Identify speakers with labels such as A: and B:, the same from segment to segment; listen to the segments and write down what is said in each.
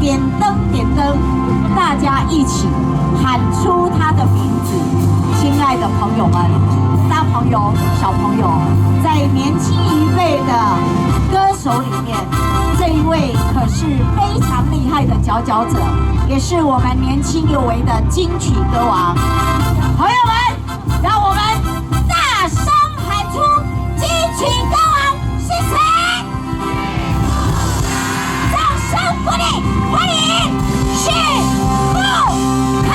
A: 點燈點燈，大家一起喊出他的名字。親愛的朋友們，大朋友、小朋友，在年輕一輩的歌手裡面，這一位可是非常厲害的佼佼者，也是我們年輕有為的金曲歌王。朋友們，讓我們大聲喊出金曲歌王是誰？掌聲鼓勵，歡迎許富凱！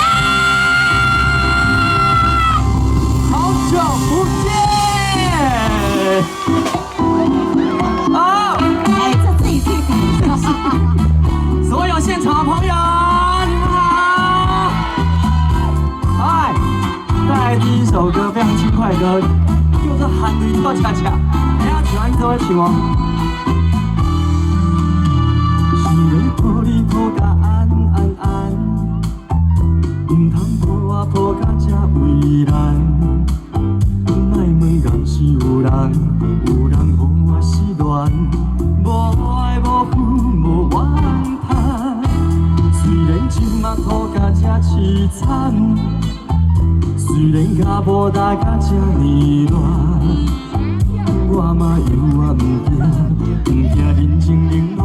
B: 好久不見！啊！
A: 哎，這自己去比。
B: 所有現場的朋友，你們好！嗨，帶來第一首歌非常輕快的歌，叫做《含淚跳恰恰》，大家喜歡這位唱哦。想欲抱你抱甲安安安，毋通抱我抱甲這為難。莫問敢是有人，有人予我失戀，無愛無恨無怨嘆。雖然這馬苦甲這淒慘，雖然跤步踏甲這呢亂，我嘛猶原毋驚，毋驚人情冷暖，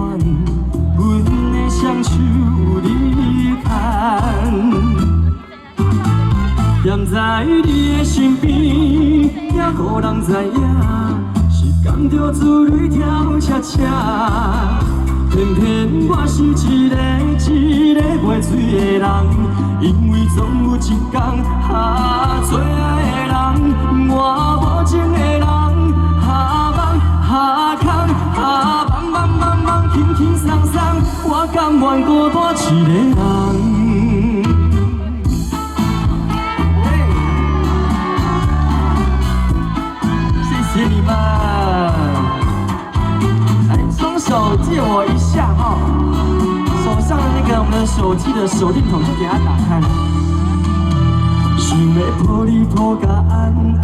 B: 阮的雙手有你牽。踮在你的身邊，驚予人知影，是甘著珠淚跳恰恰。偏偏我是一个一个袂醉的人，因為總有一天，啊，最愛的人，換無情的人，下夢下空下夢夢夢夢，輕輕鬆鬆，我甘願孤單一个人。謝謝你們，來，雙手借我一下哈，手上的那個我們的手機的手電筒就給它打開。想欲抱你抱甲安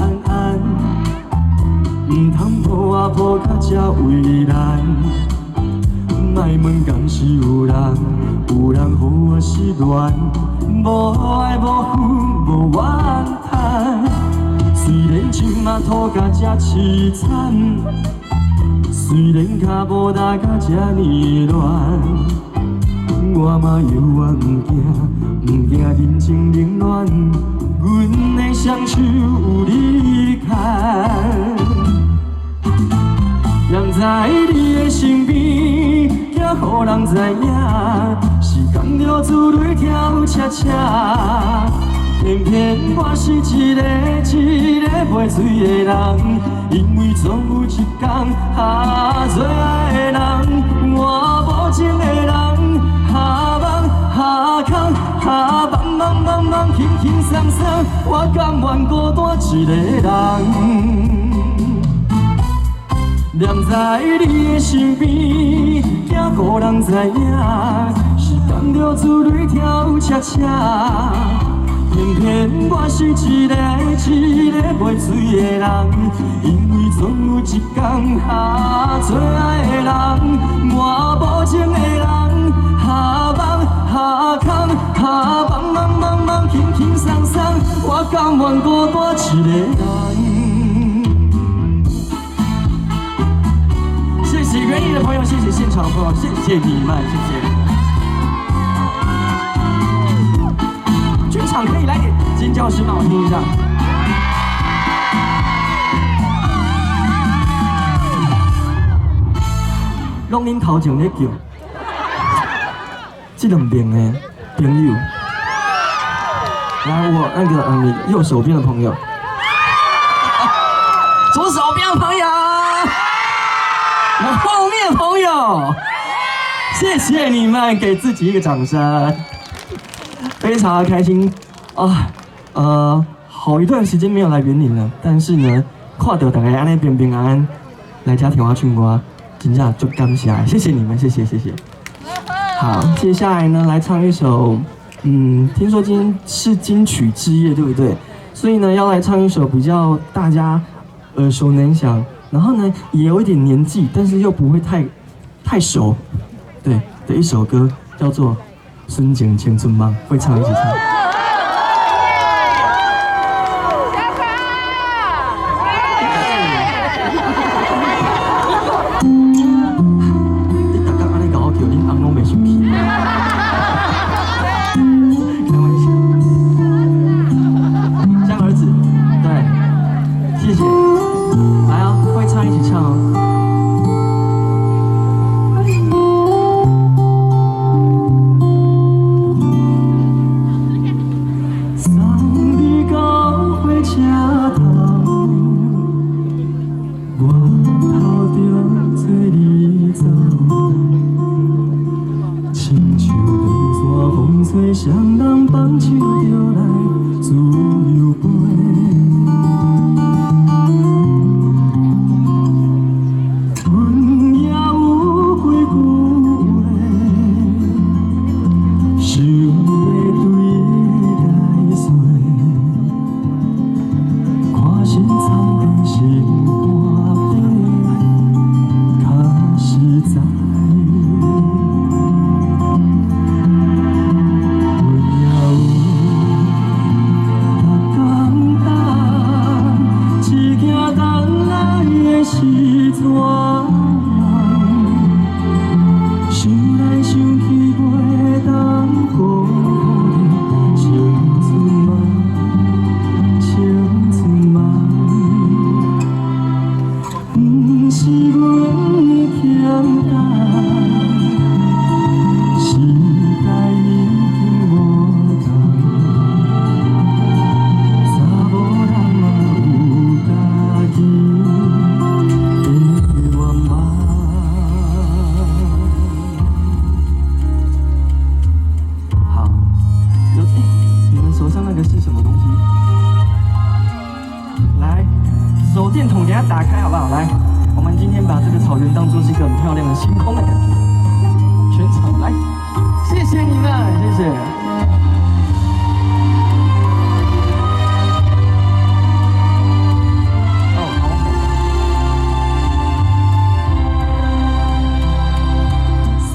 B: 安安，毋通抱我抱甲這為難。莫問敢是有人，有人予我失戀，無愛無恨無怨嘆。雖然這馬苦甲這淒慘，雖然跤步踏甲這呢亂，我嘛猶原毋驚，毋驚人情冷暖，阮的雙手有你牽。踮在你的身邊，驚予人知影，是甘著珠淚跳恰恰。偏偏我是一个一个袂醉的人，因為總有一天，啊，最愛的人，換無情的人，下夢下空下夢夢夢夢，輕輕鬆鬆，我甘願孤單一個人。踮在你的身邊，驚予人知影，是甘著珠淚跳恰恰。偏偏我是一个一個袂醉的人，因為總有一天，啊，最愛的人，換無情的人，下夢下空下夢夢夢夢，輕輕鬆鬆，我甘願孤單一個人。謝謝園藝的朋友，謝謝現場的朋友，謝謝你們，謝謝。全場可以來點尖叫聲嗎？我聽一下。攏恁頭前咧叫，這兩邊的朋友，來，我那個你右手邊的朋友，左手邊的朋友，我後面的朋友，謝謝你們，給自己一個掌聲。非常的開心啊，好一段時間沒有來員林了，但是呢，看到大家按呢平平安安來遮聽我唱歌，真正足感謝，謝謝你們，謝謝謝謝。好，接下來呢，來唱一首，聽說今天是金曲之夜，對不對？所以呢，要來唱一首比較大家耳熟能詳，然後呢，也有一點年紀，但是又不會太熟，對的一首歌。叫做《純情青春夢》，會唱一起唱。你逐工按呢共我叫，恁翁攏袂生氣。開玩笑。江兒子，對，謝謝。來啊，會唱一起唱哦。送你到火車頭，我頭著做你走，親像長線風吹，雙人放手就來自由飛。阮也有幾句話，想欲對你解說，看心藏在心肝底，較實在。阮也有逐工等，只驚等來的是绝望。想來想去，袂當辜負著青春夢，青春夢。毋是阮欠等，時代已經無仝，查某人嘛有家己的願望。好，有欸，你們手上那個是什麼東西？來，手電筒給它打開好不好？來，我們今天把這個草原當做是一個很漂亮的星空的感覺，全場來，謝謝你們，謝謝。哦，好美。送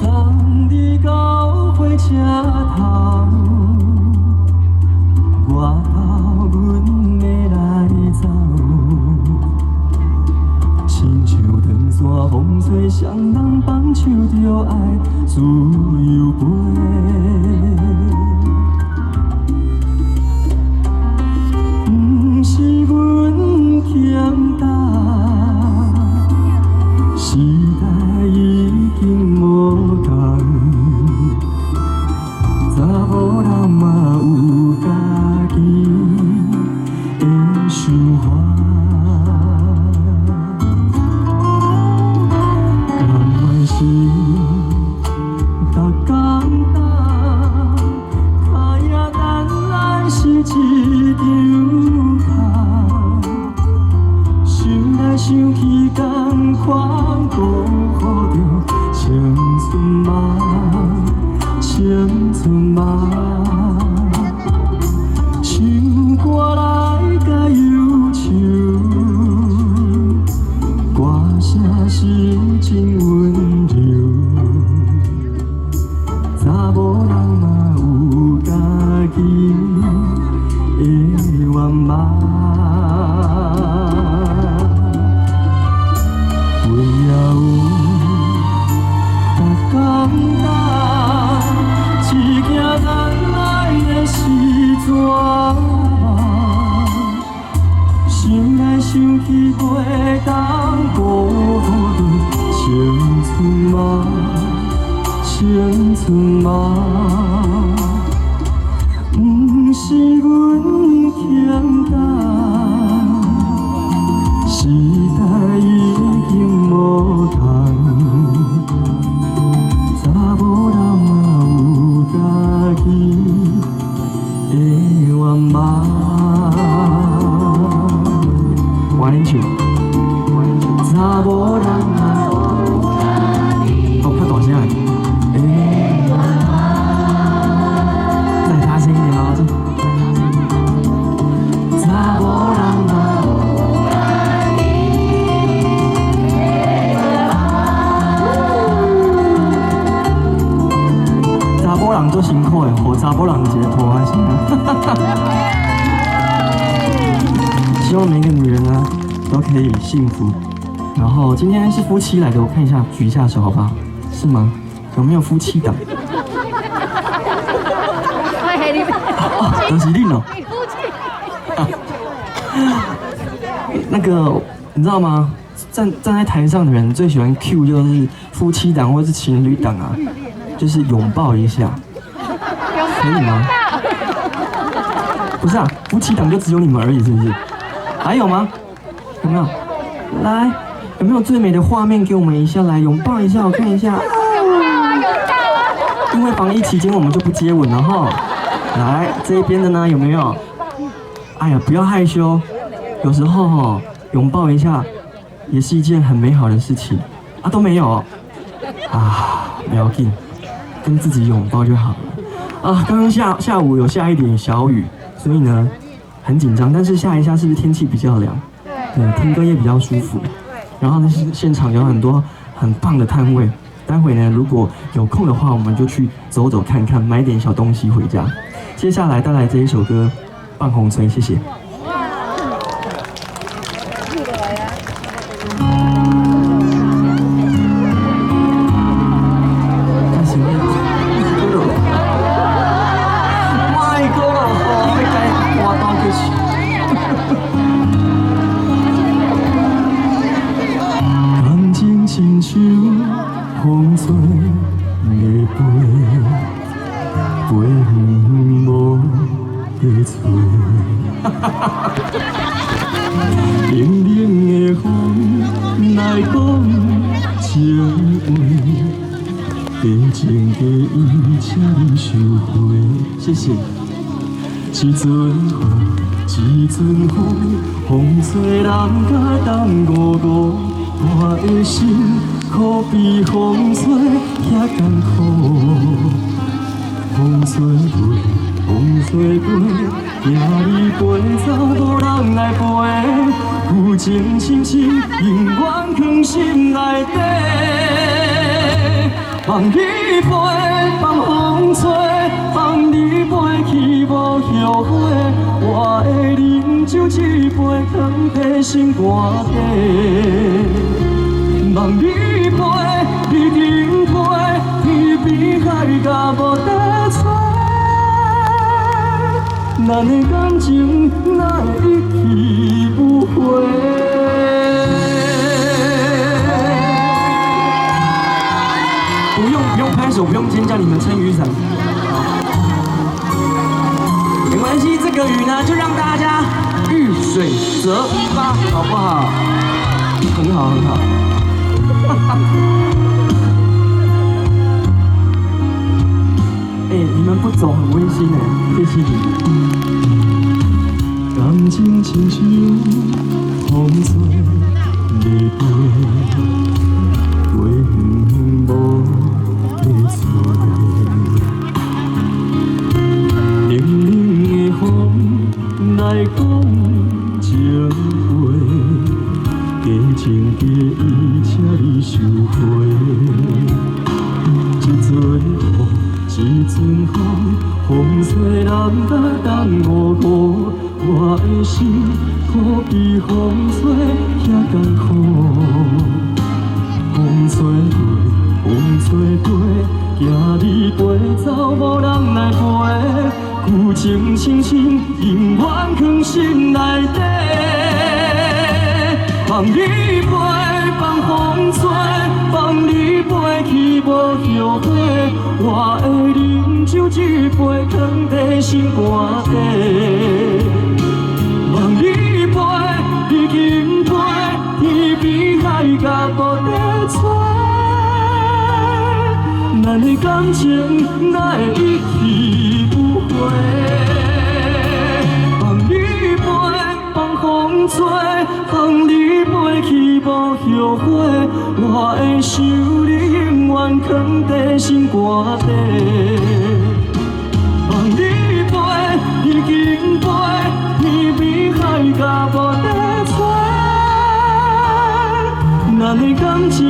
B: 你到火車頭，我頭阮的來走，親像長線風吹，雙人放手就愛自由飛。毋是阮欠等，時代已經無仝，查某人嘛有家己的想法。甘願是逐工等，脚影等來是一場空。想來想去，仝款辜負著青春夢，青春夢。唱歌來甲憂愁，歌聲是真溫柔。查某人嘛有家己的願望。阮也有逐工等，只驚等來的是绝望。想來想去，袂當辜負著青春夢，青春夢。毋是阮欠等，時代已經無仝，查某人嘛有家己的願望。換恁唱，查某人嘛，哦，較大聲的，欸，再大聲一點啊！人足辛苦的，予查某人一个抱仔聲。希望每個女人呢都可以幸福。然後今天是夫妻來的，我看一下，舉一下手好不好？是嗎？有沒有夫妻檔？哦，都是你哦。那個你知道嗎？站在台上的人最喜歡 cue 就是夫妻檔或是情侶檔啊，就是擁抱一下，可以嗎？不是啊，夫妻檔就只有你們而已，是不是？還有嗎？有沒有？來，有沒有最美的畫面給我們一下？來擁抱一下，我看一下。擁抱啊，擁抱啊！因為防疫期間我們就不接吻了哈。來，這一邊的呢，有沒有？哎呀，不要害羞，有時候哈擁抱一下也是一件很美好的事情啊。都沒有啊，不要緊，跟自己擁抱就好了啊。剛剛下午有下一點小雨，所以呢很緊張，但是下一下是不是天氣比較涼？對，聽歌也比較舒服。然後呢，現場有很多很棒的攤位，待會呢如果有空的話，我們就去走走看看，買點小東西回家。接下來帶來這一首歌《放風吹》，謝謝。感情親像風吹的飛，飛遠無得揣。冷冷的風來講情話，假情假意，請你收回。謝謝。一陣風，一陣風，風吹人甲東五五，我的心可比風吹遐艱苦。風吹过，風吹過，驚你飛走無人來陪，舊情深深永遠藏心內底。放你飛，放風吹，放你飛去無後悔。我會啉酒一杯，藏在心肝底。望你飛，已經飛，天邊海角無得揣。咱的感情哪會一去不回？不用拍手，不用尖叫，你們撐雨傘，沒關係。這個雨呢，就讓大家遇水則發，好不好？很好，很好。哎，你們不走很溫馨哎，謝謝你們。感情親像風吹的飛，飛遠無得揣。冷冷的風來講情話，假情假意，請你收回。一陣雨，一陣風，風吹人甲東五五，我的心可比風吹遐艱苦。風吹過，風吹過，驚你飛走無人來陪，舊情深深永遠藏心內底。放你飛，放風吹，放你飛去無後悔。我會啉酒一杯，藏在心肝底。望你飛，已經飛，天邊海角無得揣。咱的感情哪會一去不回？放你飛，放風吹，放你飛去無後悔。我會想你永遠藏在心肝底。放你飛，已經飛，天邊海角無得揣。咱的感情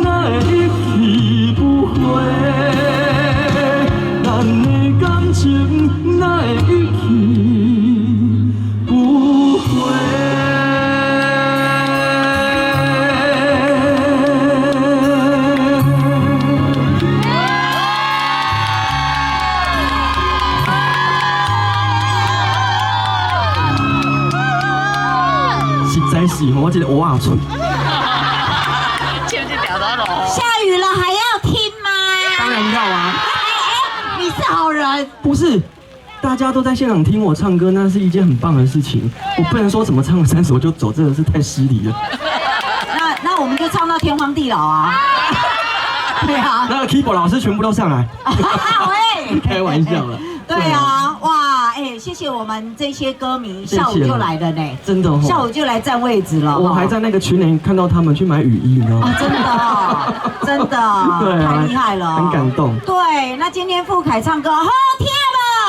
B: 哪會一去不回？咱歹勢，我這個烏仔喙。
A: 下雨了還要聽嗎？
B: 當然要啊！
A: 哎，你是好人。
B: 不是，大家都在現場聽我唱歌，那是一件很棒的事情。我不能說怎麼唱了三首就走，真的是太失禮了。
A: 那我們就唱到天荒地老啊！對啊。
B: 那個 keyboard 老師全部都上來。
A: 喂，
B: 開玩笑了。
A: 對啊，哇，哎，謝謝我們這些歌迷，下午就來了呢，
B: 真的，
A: 下午就來佔位置了。
B: 我還在那個群裡看到他們去買雨衣，你知道嗎？
A: 啊，真的，真的，
B: 對，
A: 太厲害了，
B: 很感動。
A: 對，那今天富凱唱歌好聽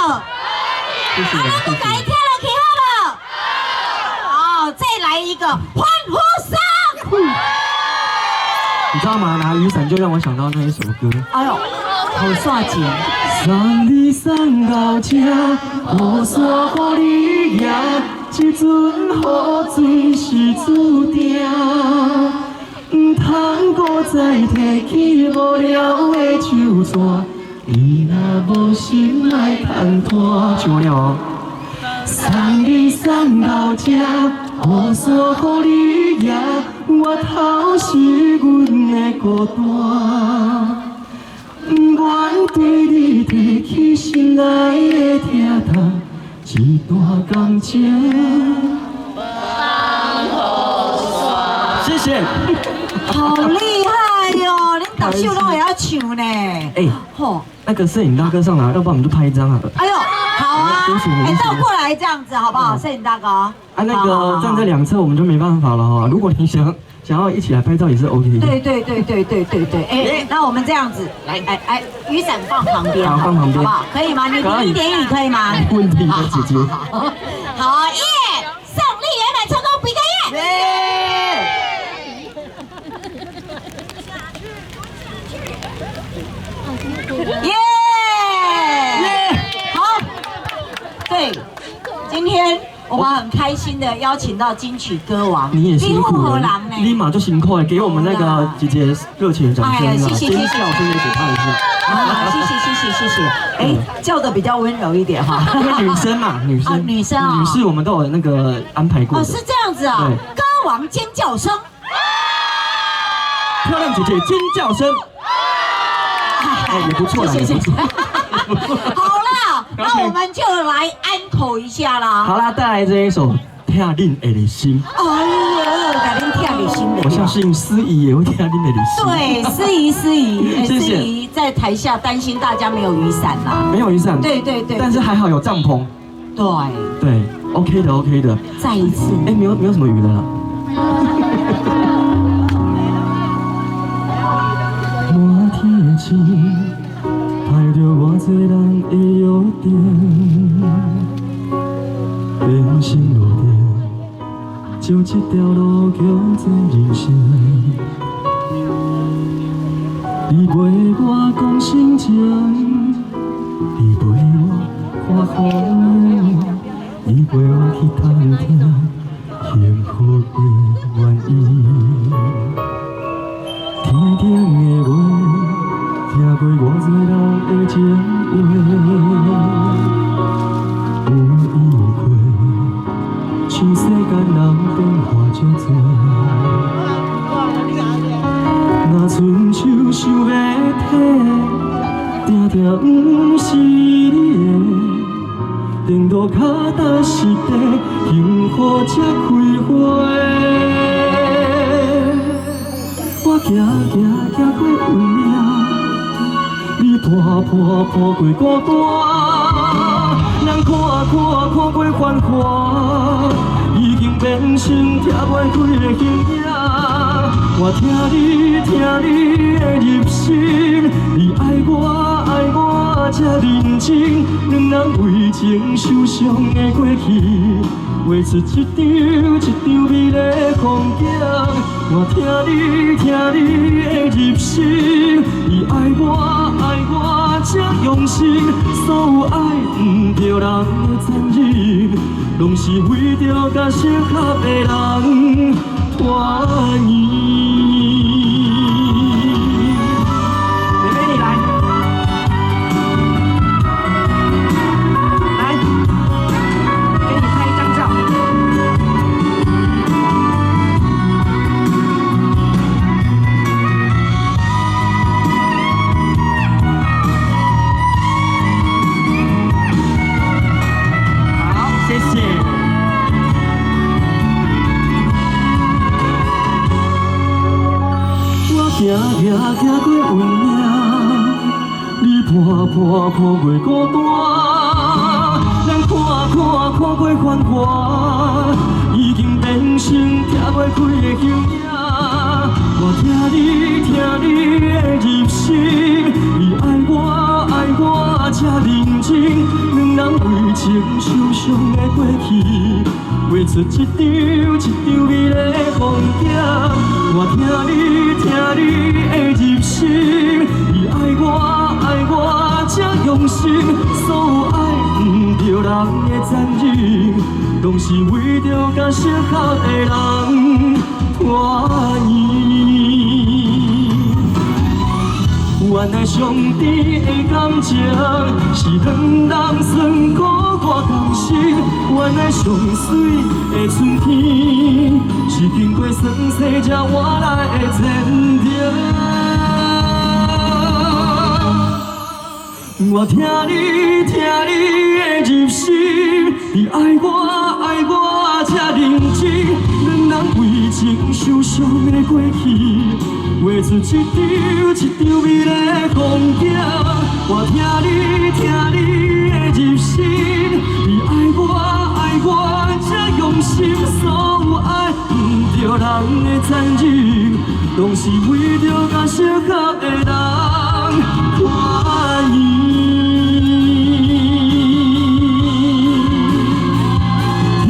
A: 無？
B: 謝謝。
A: 啊，閣共伊聽落去好無？哦，再來一個歡呼聲。
B: 你知道嗎？拿雨傘就讓我想到那一首歌。
A: 哎呦，好煞節。
B: 送你送到這，雨傘予你舉，這陣雨水是注定，毋通閣再提起無聊的手紙，你若無心莫牽拖。唱完了哦。送你送到這，雨傘予你舉，我頭是阮的孤單。不願對你提起心內的疼痛，這段感情。謝謝。
A: 好厲害喲！恁逐首攏會曉唱呢。
B: 哎，
A: 吼，
B: 那個攝影大哥上來，要不然我們就拍一張好了。
A: 哎呦，好啊，哎，倒過來這樣子好不好？攝影大哥。
B: 啊，那個站在兩側我們就沒辦法了哈。如果你想要一起來拍照也是 OK 的。
A: 對對對對對對對，哎，那我們這樣子，來，哎哎，雨傘放旁邊，
B: 好，放旁邊，
A: 好不好？可以嗎？你淋一點雨可以嗎？
B: 沒問題的，姐姐。
A: 好耶！勝利圓滿成功，比個耶！耶！好，對，今天我們很開心的邀請到金曲歌王，
B: 你也辛苦了，立馬就辛苦了，給我們那個姐姐熱情的掌聲啊！
A: 謝謝謝謝，
B: 尖叫聲也給她一下。
A: 啊，謝謝謝謝謝謝，哎，叫的比較溫柔一點哈，
B: 因為女生嘛，女生，
A: 女生啊，
B: 女士我們都有那個安排過。
A: 哦，是這樣子啊，歌王尖叫聲，
B: 漂亮姐姐尖叫聲，哎，也不錯啦，
A: 謝謝
B: 也不錯。
A: 好啦，那我們就來安可一下啦。
B: 好啦，帶來這一首《疼恁的心》。
A: 哎呦，共恁疼的心。
B: 我相信司儀也會疼恁的心。
A: 對，司儀司儀，
B: 謝謝。
A: 司儀在台下擔心大家沒有雨傘啦。
B: 沒有雨傘。
A: 對對對。
B: 但是還好有帳篷。
A: 對。
B: 對，OK 的 OK 的。
A: 再一次。
B: 哎，沒有什麼雨了啦。滿天的星，拍著偌濟人的約定，變成路灯，照這條路叫做人生。你陪我講心情，你陪我看風景，你陪我去探聽幸福的原因。天頂的月，聽過偌濟人的情話，有伊過，像世間人變化足濟。若伸手想欲提，定定毋是你的。颠倒跤踏實地，幸福才開花。我行行行過有影，你伴伴伴過孤單，人看看看過繁華，已經變成拆袂開的形影。我疼你疼你的入心，你愛我愛我這認真，兩人為情受傷的過去，畫出一張一張美麗風景。我疼你疼你的入心，你愛我愛我這用心，所有愛毋著人的殘忍，攏是為著佮適合的人團圓。妹妹你來，來，給你拍一張照。看過孤單。咱看看看過繁華，已經變成拆袂開的形影。我疼你，疼你的入心，你愛我，愛我這認真，兩人為情受傷的過去，畫出一張一張美麗風景。我疼你，疼你的入心，你愛我，愛我這用心，所有愛毋著人的殘忍，攏是為著佮適合的人團圓。原來上甜的感情是兩人酸苦我甘心，原來上媠的春天是經過霜雪才換來的前程。我疼你，疼你的入心，你愛我，愛我這認真，兩人為情受傷的過去，畫出一張一張美麗風景。我疼你，疼你的入心，你愛我，愛我這用心，所有愛毋著人的殘忍，攏是為著佮適合的人團圓。疼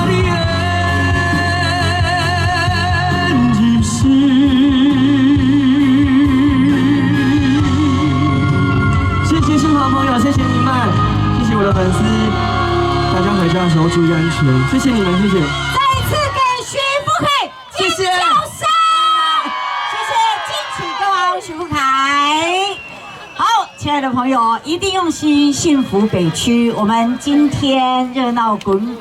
B: 你的入心。謝謝新好朋友，謝謝你們，謝謝我的粉絲，大家回家的時候注意安全，謝謝你們，謝謝。
A: 再一次給許富凱尖叫聲，謝謝金曲歌王許富凱。好，親愛的朋友，一定用心幸福北區，我們今天熱鬧滾滾。